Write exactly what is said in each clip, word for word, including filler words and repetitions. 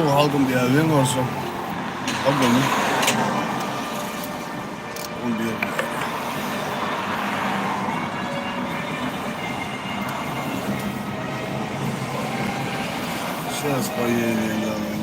Halkım bir evin olsun. Halkım. On bir. Сейчас поедем, да, да, да.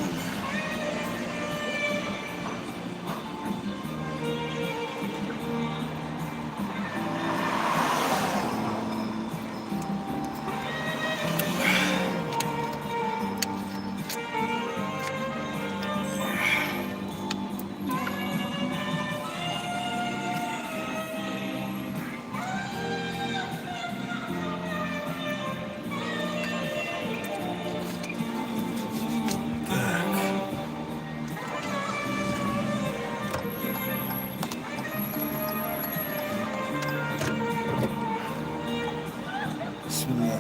Bismillah.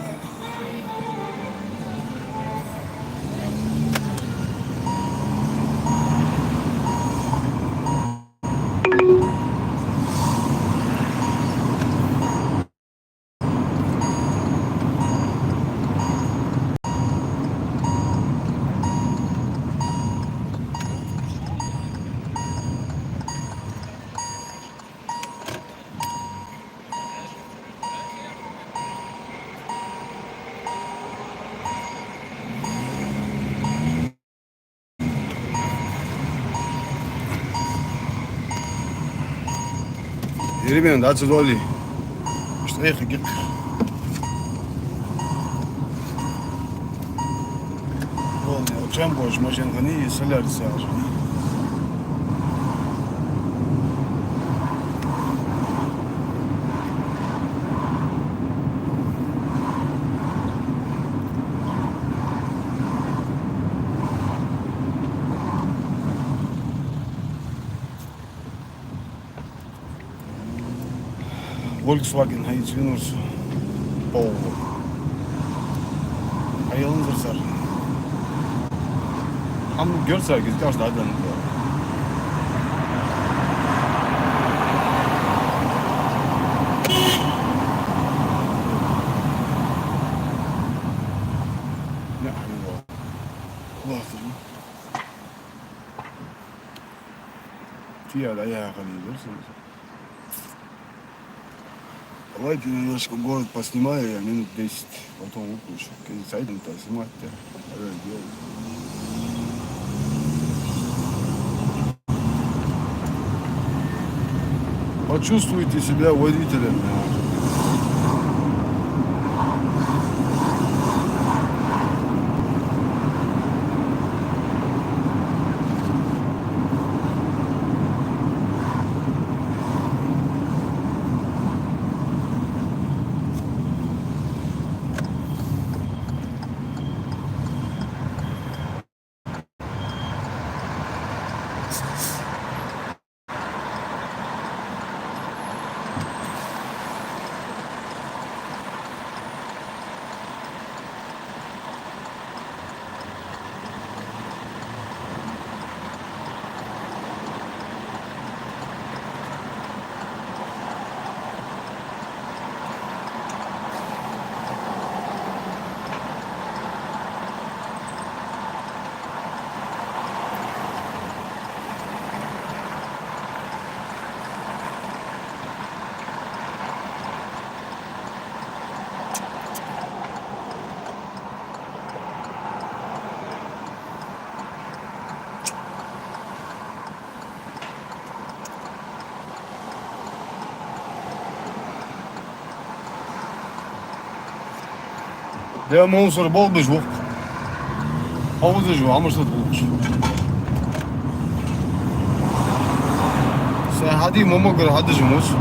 Yürümeyin, daha çözüldü. İşte, eh, git. Вон, я чам больше машин гони и соляры сяжу. Volkswagen, hayır, Venus. Polo. Hayalınızdır sar. Ham görse, gizli karşı da adam. Ne Allah. Allah seni. Tía, da ya, Halil, görürsünüz. Давайте немножко город поснимаю, я минут десять, потом выключу. Кстати, снимать-то. Почувствуйте себя водителем. Ya monsur bol biz bu. Havuzda ju, ama işte bu. Sen hadi momo gör, hadi jumuz.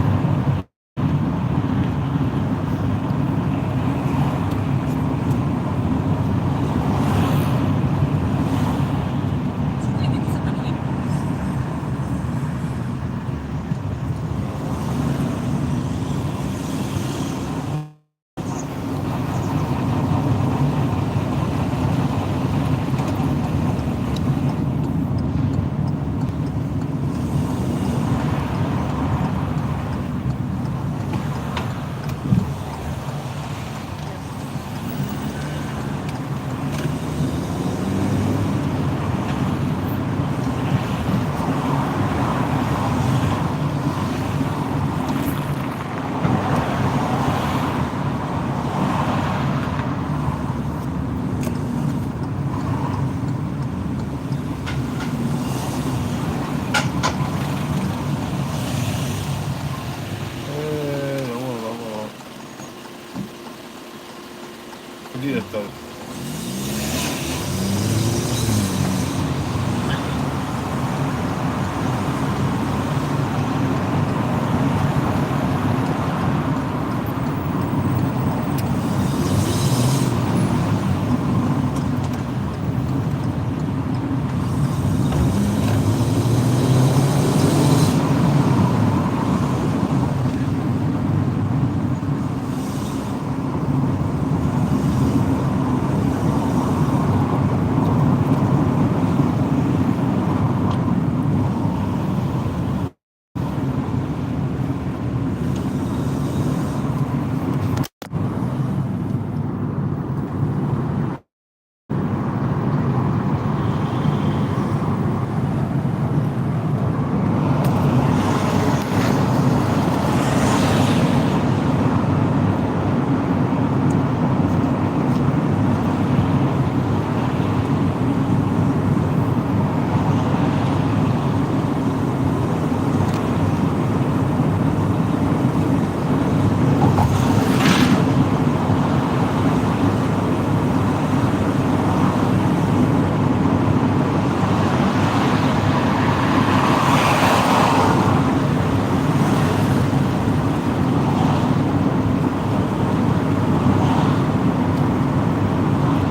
Это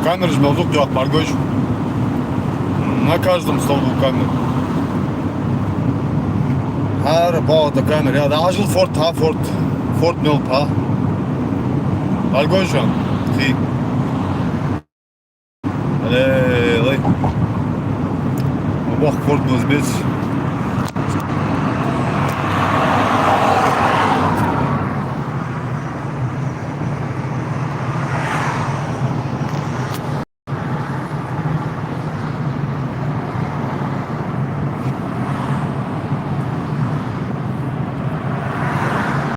Камера же мёлдук дёк, баргойш. На каждом столу камера. Ара, баата камера. Я, да, ажыл форт, ха, форт. Форт мёл, ха. Баргойш, хи. Ле, ле. Бах, форт мёл бес.